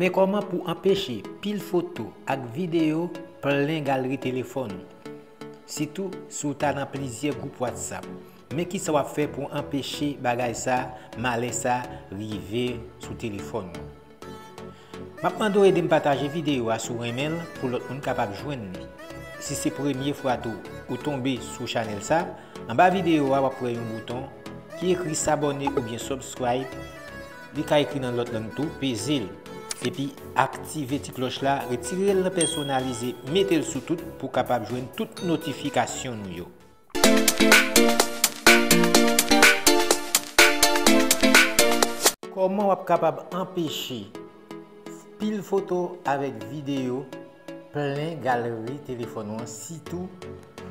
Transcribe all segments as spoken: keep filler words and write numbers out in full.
Men kòman pou anpeche pil foto ak videyo plen galri telefòn ou, sitou si w ta nan plizyè gwoup WhatsApp. Men kisa w ap fè pou anpeche bagay sa, malè sa, rive sou telefòn ou. M ap mande w ede m pataje videyo a si w renmen l pou lòt moun kapab jwenn li. Si se premye fwa tou ou tonbe sou chanèl sa, anba videyo a w ap wè yon bouton ki ekri s'abonner oubyen subscribe. Li ka ekri nan lòt lang tou, peze l. Epi aktive ti klòch la, retire l nan pèsonalize, mete l sou tout pou w kapab jwenn tout notifikasyon nou yo. Kòman w ap kapab anpeche pil foto avèk videyo plen galri telefòn ou an, sitou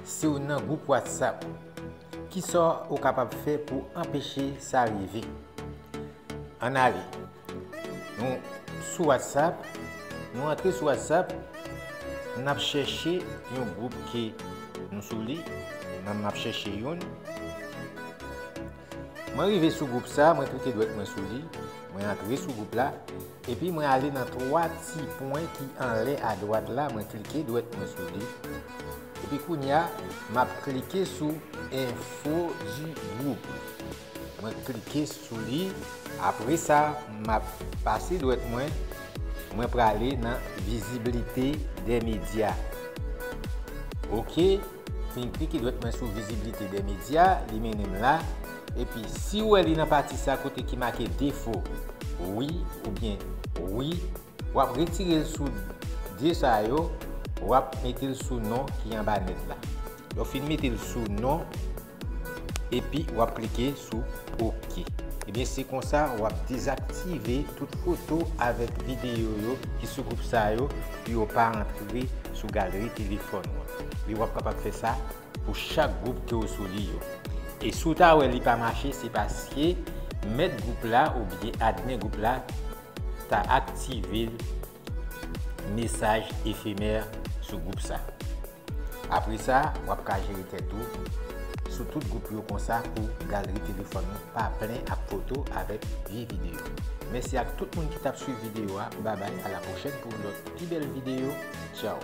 si w nan gwoup WhatsApp? Kisa w kapab fè pou anpeche sa rive? Ann ale. Nou sou WhatsApp. Nou antre sou WhatsApp. N ap chèche yon gwoup ke nou sou li. Mwen, m ap chèche youn. Mwen rive sou gwoup sa, mwen klike dwèt mwen sou li. Mwen antre sou gwoup la. Epi mwen ale nan twa ti pwen ki anlè adwat la, mwen klike dwèt mwen sou li. Epi kounye a, m ap klike sou Info du groupe. Mwen klike sou li. Apre sa, m ap pase dwèt mwen, mwen prale nan Visibilité des médias. Oke, fin klike dwèt mwen sou Visibilité des médias, li mennen m la. Epi, si w wè li nan pati sa kote ki make defo, wi oubyen wi, w ap retire l sou de sa yo, w ap mete l sou non ki anba nèt la. Lè w fin mete l sou non, epi w ap klike sou oke. Ebyen, se konsa w ap dezaktive tout foto avèk videyo yo ki sou gwoup sa yo pou yo pa antre sou galri telefòn ou an. Epi w ap kapab fè sa pou chak gwoup ke w sou li yo. E si w ta wè li pa mache, se paske mèt gwoup la oubyen admin gwoup la ta aktive mesaj efemè sou gwoup sa. Apre sa, w ap ka jere tèt ou sou tout gwoup yo konsa pou galri telefòn ou pa plen ak foto avèk vye videyo. Mèsi ak tout moun ki t ap swiv videyo a. Babay, a la pwochèn pou yon lòt pi bèl videyo. Tchaw!